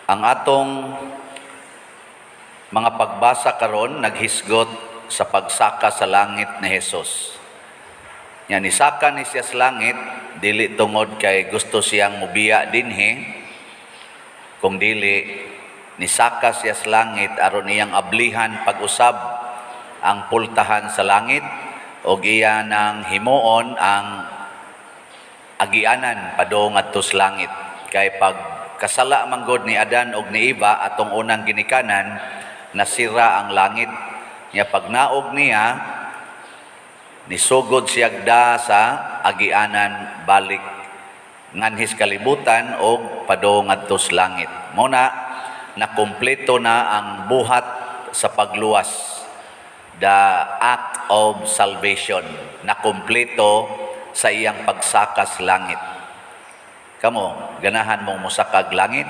Ang atong mga pagbasa karon naghisgot sa pagsaka sa langit ni Jesus. Nya nisaka ni siya sa langit dili tungod kay gusto siyang mubiya dinhi, kung dili nisaka siya sa langit aron iyang ablihan pag-usab ang pultahan sa langit og iya nang himuon ang agianan padung ngadto sa langit. Kay pag kasala manggod ni Adan og ni Eva, atong unang ginikanan, nasira ang langit. Nya pagnaog niya, nisugod siya da sa agianan balik nganhis kalibutan og padung ngadto sa langit. Mao na nakumpleto na ang buhat sa pagluwas, the act of salvation, nakumpleto sa iyang pagsaka sa langit. Kamo, ganahan mong musakag langit?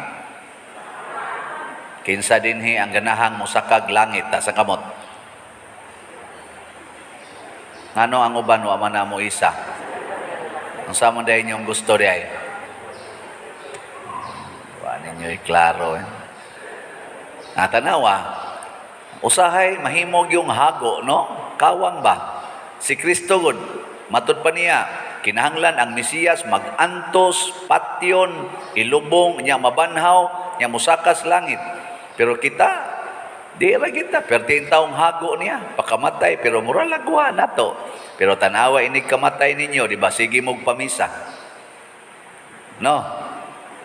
Kinsa dinhi ang ganahang musakag langit? Sa kamot. Ngano ang uban wa man na mo isa? Unsa man diay inyong gusto diay? Wa ninyo klaro eh. Natanawa, usahay mahimog yung hago, no? Kawang ba? Si Kristo gud, matud pa niya, kinahanglan ang Mesiyas magantos, patyon, ilubong, nya mabanhaw, nya musakas langit. Pero kita, di ra kita, perti taong hago niya, pakamatay, pero mura lagwa nato. Pero tanawa inig kamatay ninyo, di ba? Sige mog pamisa. No?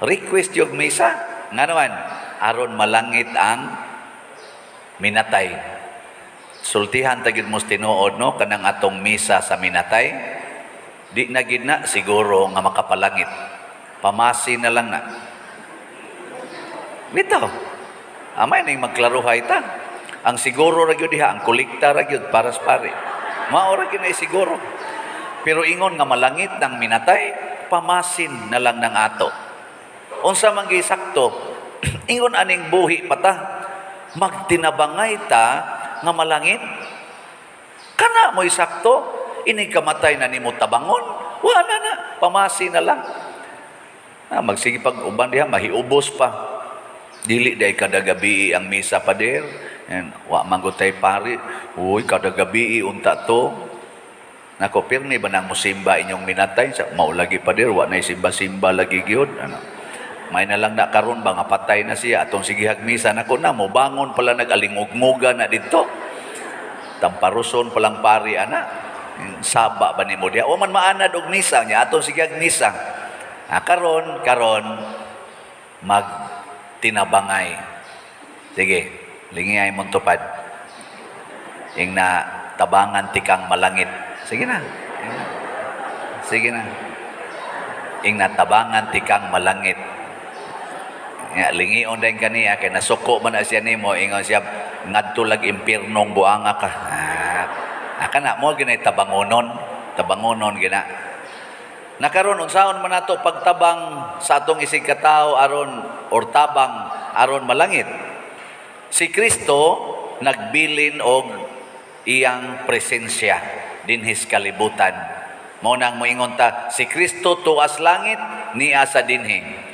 Request yung misa. Nga naman, aron malangit ang minatay. Sultihan ta gyud mo sa tinuod, no, kanang atong misa sa minatay. Di na gid na siguro nga makapalangit. Pamasi na lang na. Bitaw. Amay ning magklaruhay ta. Ang siguro ra gyud diha, ang kolekta ra gyud para sa pari. Mao ra gyud na siguro. Pero ingon nga malangit ng minatay, pamasin na lang ng ato. Unsa man sakto, ingon aning buhi pa ta, magtinabangay ta nga malangit. Kana mo'y sakto, inig kamatay na nimo tabangon, wala na, pamasi na lang. Ah, magsige pag uban diha, mahiubos pa. Dili day kada gabi ang misa, pader. And, wa man gud tay pari. Uy, kada gabi unta to. Nako, pirmi ba nang musimba inyong minatay? Sa mao lagi, pader, wa nay simba-simba lagi gyud. Ano? May na lang na karon ba nga patay na siya atong sigihag misa nako na mo bangon pala, nag-alingugmuga na didto. Tamparuson palang pari ana. Saba ba nimo diha? Wa man maanad og misa nya atong sigihag misa. Ah, karon karon mag tinabangay. Sige, lingiyay mong tupad. Ing na tabangan tikang malangit. Sige na. Sige na. Ing natabangan tikang malangit. Nga, lingion din kaniya, kay nasuko man na siya nimo, ingon siya, ngadto lag impyernong buanga ka. Ah, ah kana mo ginay tabangonon, tabangonon gina. Nakaron unsaon man nato pagtabang sa atong isig katawo aron or tabang aron malangit? Si Kristo nagbilin og iyang presensya dinhis kalibutan. Mao nang moingon ta, si Kristo tuas langit, niya sa dinhi.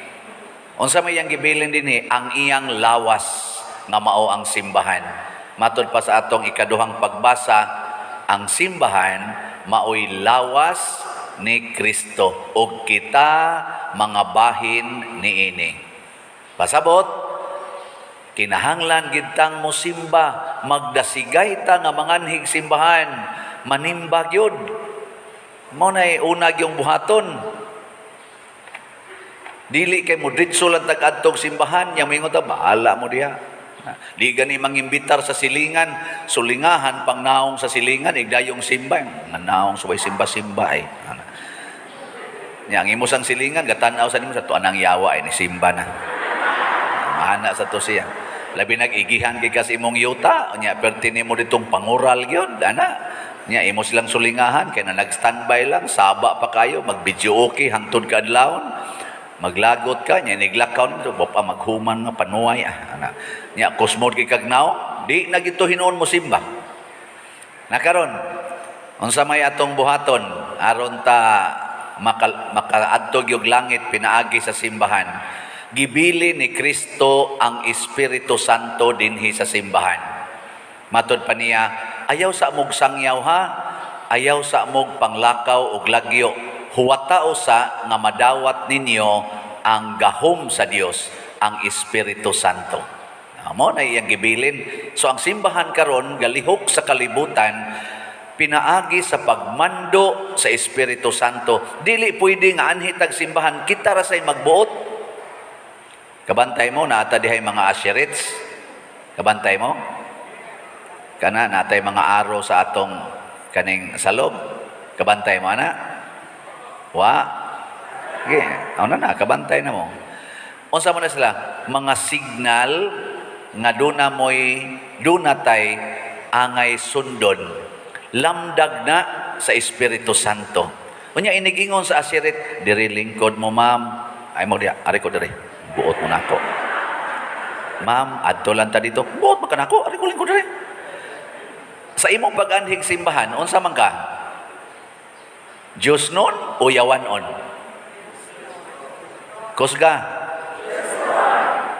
Unsa may iyang gibilin dinhi? Ang iyang lawas nga mao ang simbahan. Matod pa sa atong ikaduhang pagbasa, ang simbahan maoy lawas ni Kristo ug kita mga bahin niini. Pasabot, kinahanglan gid tang mosimba, magdasigay ta nga manganhig simbahan, manimba gyud. Mao nay una gyung buhaton. Dili kay mo diretso lang tag adtog simbahan, nya moingon ta, bahala mo diha. Di gani mangimbitar sa silingan, sulingahan pang naong sa silingan, igdayong simba, nga naong suway simba-simba ay. Nya ang imo sang silingan gatan-aw sa nimo sa tuanang yawa ay ni simba na. Mahana sa to siya. Labi nag-igihan kay kas imong yuta, nya perti nimo ditong pangural gyud, ana. Nya imo silang sulingahan kay na nag-standby lang, saba pa kayo, mag-video okay hangtod kaadlawon. Maglagot ka, nya niglakaw nito, pa maghuman nga panuay ah. Ana. Nya kusmod kay kag naong, di na gito hinuon mo simba. Nakaron, unsa may atong buhaton aron ta makaadto gyud langit pinaagi sa simbahan? Gibilin ni Kristo ang Espiritu Santo dinhi sa simbahan. Matod pa niya, "Ayaw sa mog sangyaw ha, ayaw sa mog panglakaw og lagyo. Huwata usa nga madawat ninyo ang gahom sa Dios, ang Espiritu Santo." Mao na iyang gibilin. So ang simbahan karon galihok sa kalibutan pinaagi sa pagmando sa Espiritu Santo. Dili pwede nga anhi tag simbahan, kita ra say magbuot. Kabantay mo naa ta dihay mga usherettes. Kabantay mo? Kana natay mga aro sa atong kaning salob. Kabantay mo ana? Wa. Sige, ano na, kabantay na mo. Unsa man na sila? Mga signal nga duna mo'y duna tay angay sundon. Lamdag na sa Espiritu Santo. Unya inigingon sa usherette, "Diri lingkod mo, ma'am." "Ay mo diya, ari ko diri. Buot mo nako. Ma'am, adto lang ta dito." "Buot man ka nako, ari ko lingkod diri." Sa imong pag-anhig simbahan, unsa man ka? Diyosnon o yawanon? Kusga.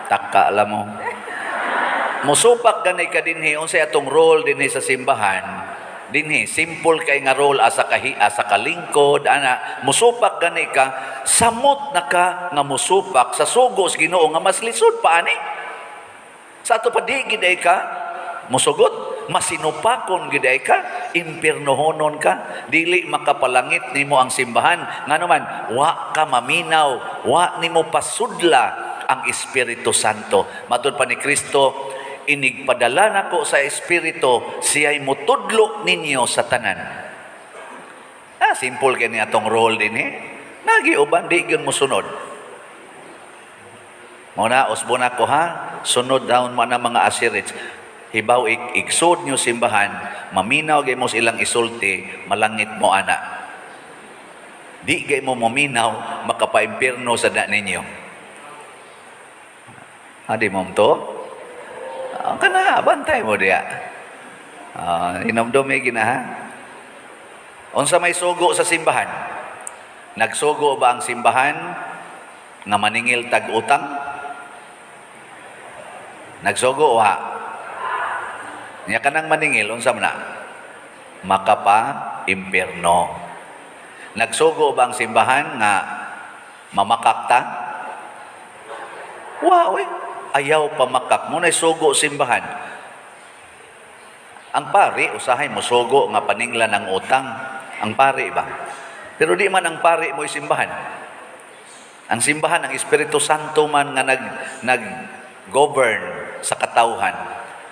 Taka alam mo. Musupak gani ka dinhi, unsay atong role dinhi sa simbahan? Dinhi simple kay nga role asa kahi asa kalingkod ana. Musupak gani ka, samot na ka nga musupak sa sugo sa Ginoo nga mas lisod pa ani. Sa ato pa di gid ay ka musugot, masinupakon gid ay ka, impiernohonon ka, dili makapalangit nimo ang simbahan. Ngano man, wa ka maminaw, wa nimo pasudla ang Espiritu Santo. Matud pa ni Kristo, "Inigpadala nako sa Espiritu, siya'y mutudlo ninyo sa tanan." Ah, simple kay ni atong role din eh. Nagi uban di gyud mosunod. Mao na usbon ako ha, sunod daon mo na mga usherettes. Hibaw ik igsod nyo simbahan, maminaw gay mo sa ilang isulti, malangit mo ana. Di gay mo maminaw, makapaimpierno sa da ninyo. Adi mo to? Ah, kana bantay mo diya. Ah, hinomdumi gina ha. Unsa may sugo sa simbahan? Nagsugo ba ang simbahan nga maningil tag utang? Nagsugo wa? Nya kanang maningil, unsa man na? Makapa impierno. Nagsugo ba ang simbahan nga mamakak ta? Wa oy. Ayaw pamakak mo na sugo simbahan. Ang pari usahay mosugo nga paninglan ng utang. Ang pari ba? Pero di man ang pari mo simbahan. Ang simbahan, ang Espiritu Santo man nga nag nag govern sa katawhan.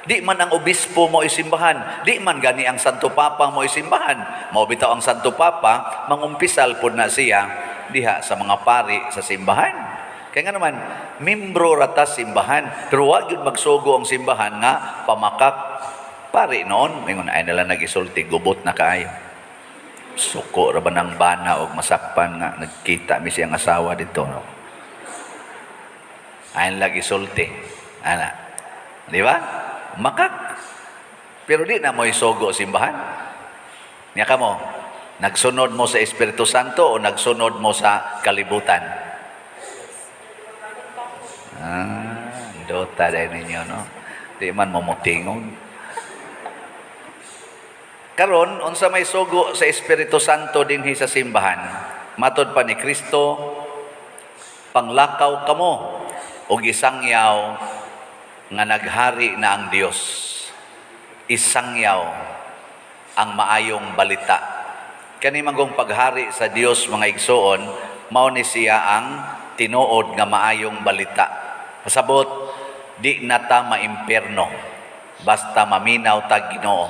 Di man ang obispo mo isimbahan, di man gani ang Santo Papa mo isimbahan. Mao bitaw ang Santo Papa, mangumpisal pod na siya diha sa mga pari sa simbahan. Kaya nga naman, membro ra ta simbahan, pero wa gyud magsugo ang simbahan nga pamakak pari noon. Ingon ay nila nag-isulti, gubot na kaayo. Suko ra ba ng bana og masakpan nga nagkita mi siyang asawa dito, no? Ayon lagi sulti. Ana. Di ba? Makak. Pero di na mo isugo simbahan. Nya kamo, nagsunod mo sa Espiritu Santo o nagsunod mo sa kalibutan? Ah, dota dahil ninyo, no? Di man mo motingog. Karon, unsa may sugo sa Espiritu Santo dinhi sa simbahan? Matod pa ni Kristo, "Panglakaw kamo og isangyaw nga naghari na ang Dios." Isangyaw ang maayong balita. Kani manggong paghari sa Dios, mga igsoon, mao ni siya ang tinuod nga maayong balita. Pasabot, di na ta maimpierno basta maminaw ta Ginoo.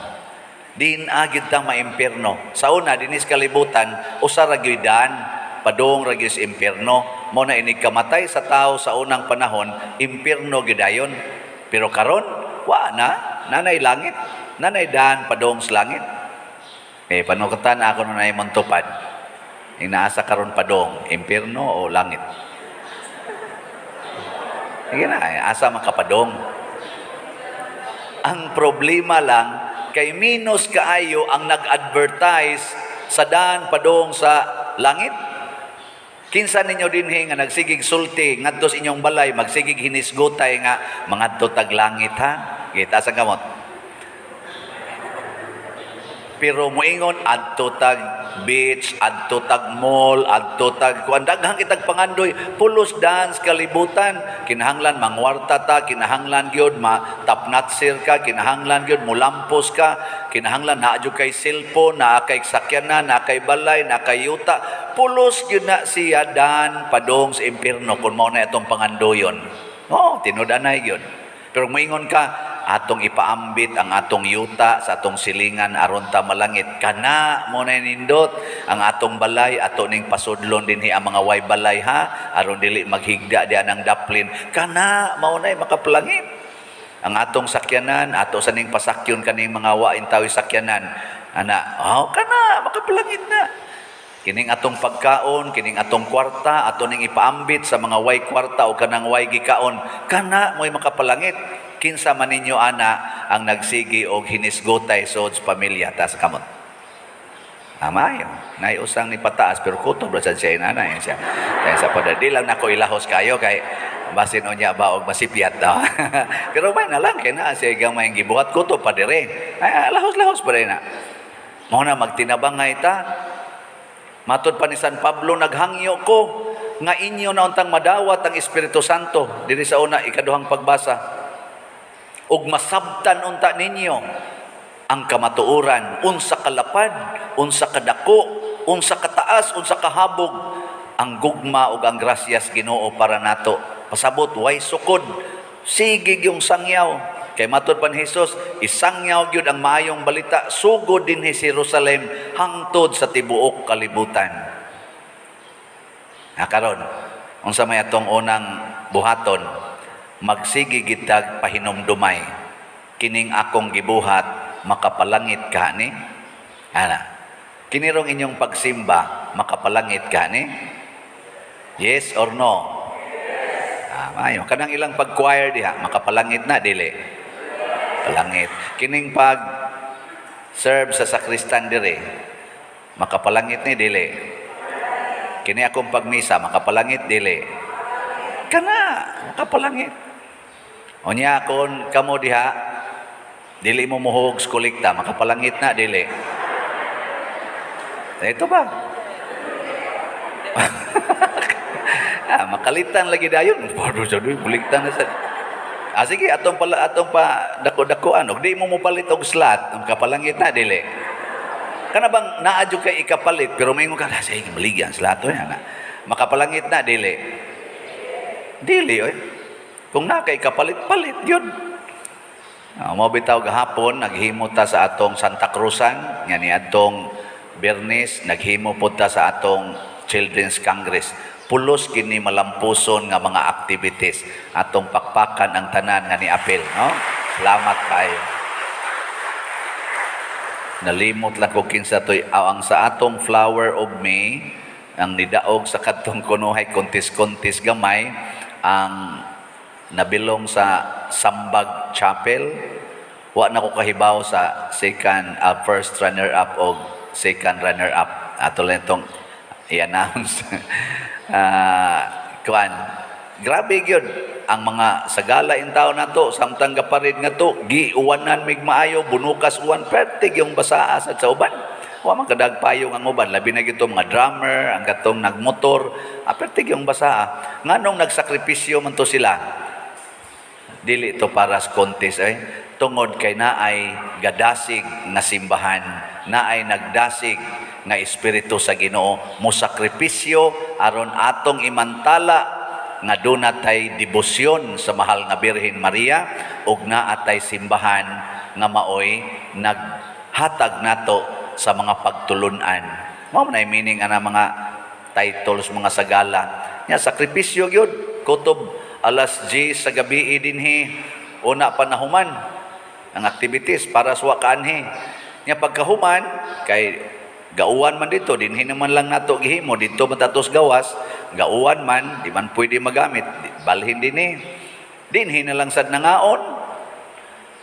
Di na gyud ta maimpierno. Sa una dinis kalibutan, usa ra gyud daan padung ra gyud sa impierno. Mao na inig kamatay sa tao sa unang panahon, impierno gyud dayon. Pero karon wa na, nanay langit, nanay daan padung sa langit. Eh, panukatan ako na imong tupad. Inaasa karon padong, impierno o langit? Sige na, eh, asa makapadong. Ang problema lang, kay minus kaayo ang nag-advertise sa daan padong sa langit. Kinsa ninyo dinhi nga nagsigig sulti ngadto sa inyong balay, magsigig hinisgotay nga mangadto tag langit, ha? Taas ang kamot. Pero moingon adto tag beach, adto tag mall, adto tag kuan, daghan kitag pangandoy, pulos dance kalibutan. Kinahanglan mangwarta ta, kinahanglan gyud ma tapnatsir ka, kinahanglan gyud mulampos ka, kinahanglan naa jud kay cellphone, naa kay sakyanan, naa kay balay, naa kay yuta. Pulos gyud na siya dan padong sa impierno kung mao na itong pangandoyon. Oh, tinud-anay gyud. Pero moingon ka, atong ipaambit ang atong yuta sa atong silingan aron ta malangit, kana mo na nindot. Ang atong balay, ato ning pasudlon dinhi ang mga way balay, ha, aron dili maghigda di anang daplin, kana mao nay makapalangit. Ang atong sakyanan, ato sa ning pasakyon kaning mga wain tawi sakyanan ana, oh, kana makapalangit na. Kining atong pagkaon, kining atong kwarta, ato ning ipaambit sa mga way kwarta o kanang way gikaon, kana mo'y makapalangit. Kinsa man ninyo ana ang nagsigi og hinisgotay sod sa pamilya? Taas kamot. Amayo. Nay usang ni pataas pero kutob ra sad siya inana siya. Kaya sa padadi lang nako ilahos kayo kay basin unya ba og masipyat daw. Pero may na lang kay naa siya gamay gibuhat, kutob pa dire. Ay, lahos-lahos pa rin na. Mao na magtinabangay ta. Matod pa ni San Pablo, naghangyo ko nga inyo na untang madawat ang Espiritu Santo diri sa una, ikaduhang pagbasa, ug masabtan unta ninyo ang kamatuoran, unsa kalapad, unsa kadako, unsa kataas, unsa kahabog ang gugma ug ang grasyas Ginoo para nato. Pasabot way sukod, sige yung sangyaw. Kay matod pa ni Jesus, isangyaw gyud ang maayong balita sugod dinhi sa Jerusalem hangtod sa tibuok kalibutan. Ha, karon, unsa may atong unang buhaton? Magsige gitag pahinumdumay. Kining akong gibuhat, makapalangit ka ni? Ana. Kinirong inyong pagsimba, makapalangit ka ni? Yes or no? Ah, maayo. Kanang ilang pag-choir diha, makapalangit na, dili? Palangit. Kining pag serve sa sakristan dire, makapalangit ni, dili? Kini akong pagmisa, makapalangit, dili? Kana, makapalangit. Unya kon kamo diha, dili mo muhog sa kolekta, makapalangit na, dili? Ito ba? Ah, makalitan lagi dayon. Pado sa duy, kolekta na sa. Ah, sige, atong pala atong pa dako-dakoan og di mo mopalit og slot, makapalangit na, dili? Kana bang naa jud kay ikapalit pero maingon ka, "Ah, sige, baligyan slot oy, ana." Makapalangit na, dili? Dili oy. Kung naa kay kapalit, palit yun. Mao bitaw gahapon naghimo ta sa atong Santa Cruzan nga niadtong Biyernes, naghimo pod ta sa atong Children's Congress. Pulos kini malampuson nga mga activities. Atong pakpakan ang tanan nga niapil, no? Salamat kayo. Nalimot lang ko kinsa toy ang sa atong Flower of May ang nidaog sa kadtong kunuhay kontis-kontis gamay ang nabilong sa Sambag Chapel. Wa na ko kahibaw sa second first runner up o second runner up. Ato lang itong i-announce. Kuan, grabe gyud ang mga sagala in tao nato samtang gaparid nga to giuwanan mig maayo, bunukas uwan, pertig yung basaa sa uban. Wa man kadagpayong ang uban, labi na gito mga drummer, ang katong nagmotor, pertig yung basaa. Nganong nagsakripisyo man to sila? Dili to para sa contest eh. Tungod kay naay gadasig nga simbahan, naay nagdasig nga espiritu sa Ginoo, mo sakripisyo aron atong imantala nga duna tay debosyon sa mahal nga Birhen Maria ug naa tay simbahan nga maoy naghatag nato sa mga pagtulunan. Mao man ay meaning ana mga titles, mga sagala. Nya sakripisyo gyud, kutob alas 10 sa gabi dinhi una pa nahuman ang activities para sa kaanhi. Nya pagkahuman kay gauwan man dito, dinhi naman lang nato gihimo dito man tatos gawas, gauwan man, di man pwede magamit, balhin dinhi. Dinhi na lang sad nangaon.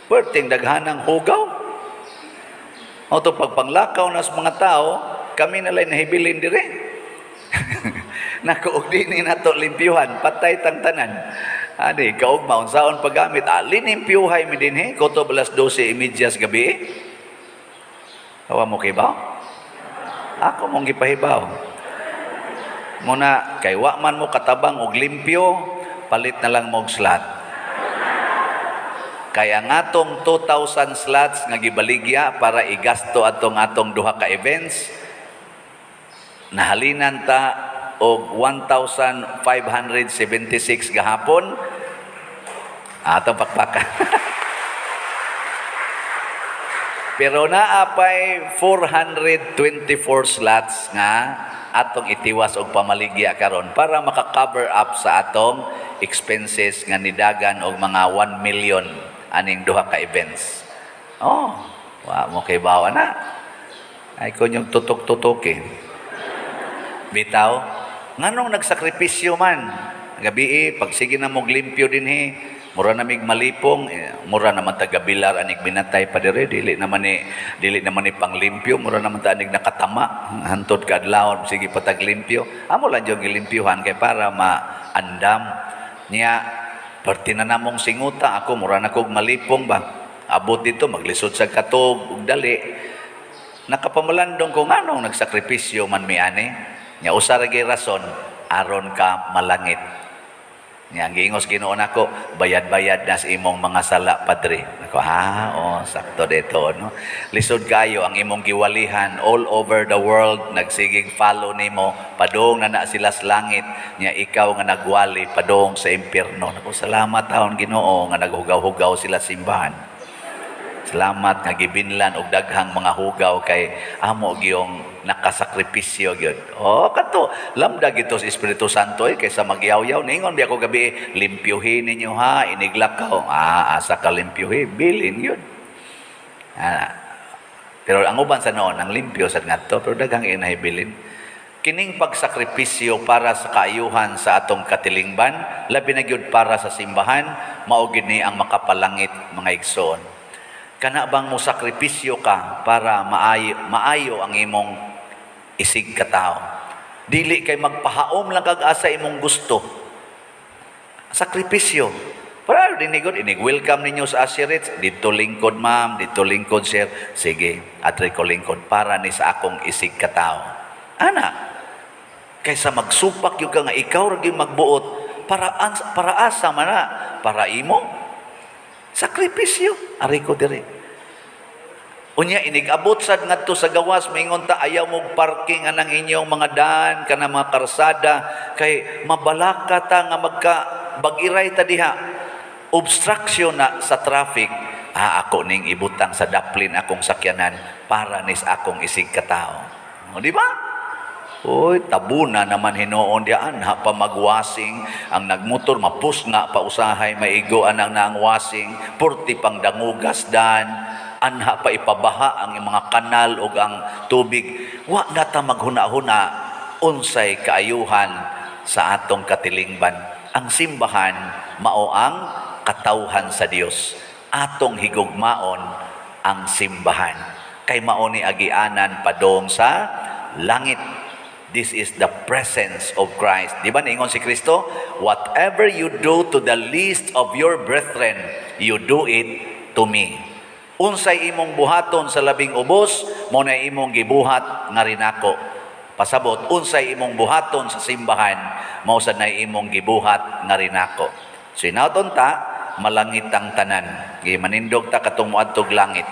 Perting daghanang hugaw. O to pagpanglakaw na sa mga tao, kami na lang nahibilin dire. Nako, og di ni nato limpyuhan, patay tang tanan. Ani, kaugma, unsaon paggamit? Ah, linimpyuhay mi dinhi, kutob alas 12:30 sa gabi. Wa mo kibaw? Ako mong gipahibaw. Muna, kay wa man mo katabang og limpyo, palit na lang mo og slot. Kaya ang atong 2,000 slots nga gibaligya para igasto atong atong duha ka events, nahalinan ta og 1,576 gahapon. Atong pakpakan. Pero naa pay 424 slots nga atong itiwas og pamaligya karon para maka-cover up sa atong expenses nga nidagan og mga 1 million aning duha ka events. Oh, wa mo kay bawa na. Ay kunyong tutok-tutok eh. Bitaw, nganong nagsakripisyo man? Gabi eh, pag sige na mong limpyo dinhi, mura na mig malipong, eh, mura naman taga Bilar anig binatay pa dire, dili naman ni panglimpyo, mura naman ta anig nakatama, hantod kaadlawon, sige patag limpyo. Amo lang jud gilimpyuhan kay para maandam niya. Perti na namong singuta ako, mura na kog malipong ba. Abot dito maglisod sa katog ug dali. Nakapamalandong ko nganong nagsakripisyo man mi ani. Nya usa ra gyud rason, aron ka malangit. Nya ang giingos Ginoo nako, bayad-bayad na sa imong mga sala, padre. Ako, ah, oh, sakto dito, no. Lisod kayo ang imong giwalihan all over the world, nagsigig follow nimo, padung na na sila sa langit, nya ikaw nga nagwali padung sa impierno. Nako, salamat taon Ginoo nga naghugaw-hugaw sila simbahan. Salamat nga gibinlan og daghang mga hugaw kay amo giyong nakasakripisyo gyud. Oh, kato lamda gito sa Espiritu Santo eh, kaysa magyaw-yaw. Ningon biya ko gabi, limpyuhin ninyo ha, iniglakaw. Ah, asa ka limpyuhin, bilin gyud. Ah, pero ang uban sa noon, ang limpyo sa ngadto, pero daghang inahibilin. Kining pagsakripisyo para sa kaayuhan sa atong katilingban, labi na gyud para sa simbahan, mao gyud ni ang makapalangit, mga igsoon. Kana bang mo sakripisyo ka para maayo, maayo ang imong isig katao? Dili kay magpahaom lang kag asa imong gusto. Sakripisyo. Para dinigod, inig welcome ninyo sa Asherits. Dito lingkod ma'am, dito lingkod sir. Sige, adre ko lingkod para ni sa akong isig katao. Ana, kaysa magsupak yung ka nga ikaw ra gyud magbuot para asa man na para imo sakripisyo ari ko diri. Unya inig-abot sad ngadto sa gawas, maingon ta ayaw mo parking anang inyong mga daan kana mga karsada kay mabalaka ta nga magka bagiray ta diha, obstruction na sa traffic. Ah, ako ning ibutang sa daplin akong sakyanan para nis akong isig katao. O, di ba? Uy, tabuna naman hinuon diyan, ha pa magwasing, ang nagmotor mapus nga pa usahay maigo anang naang wasing, purti pang dangugas dan, anha pa ipabaha ang mga kanal ug ang tubig. Wa na ta maghuna-huna unsay kaayuhan sa atong katilingban. Ang simbahan mao ang katawhan sa Dios. Atong higugmaon ang simbahan. Kay mao ni agianan padong sa langit. This is the presence of Christ. Di ba niingon si Kristo? "Whatever you do to the least of your brethren, you do it to me." Unsay imong buhaton sa labing ubos, mao na imong gibuhat nga rinako. Pasabot, unsay imong buhaton sa simbahan, mao sad na imong gibuhat nga rinako. So hinaut unta, malangit ang tanan. Gi manindog ta katong moadtog langit.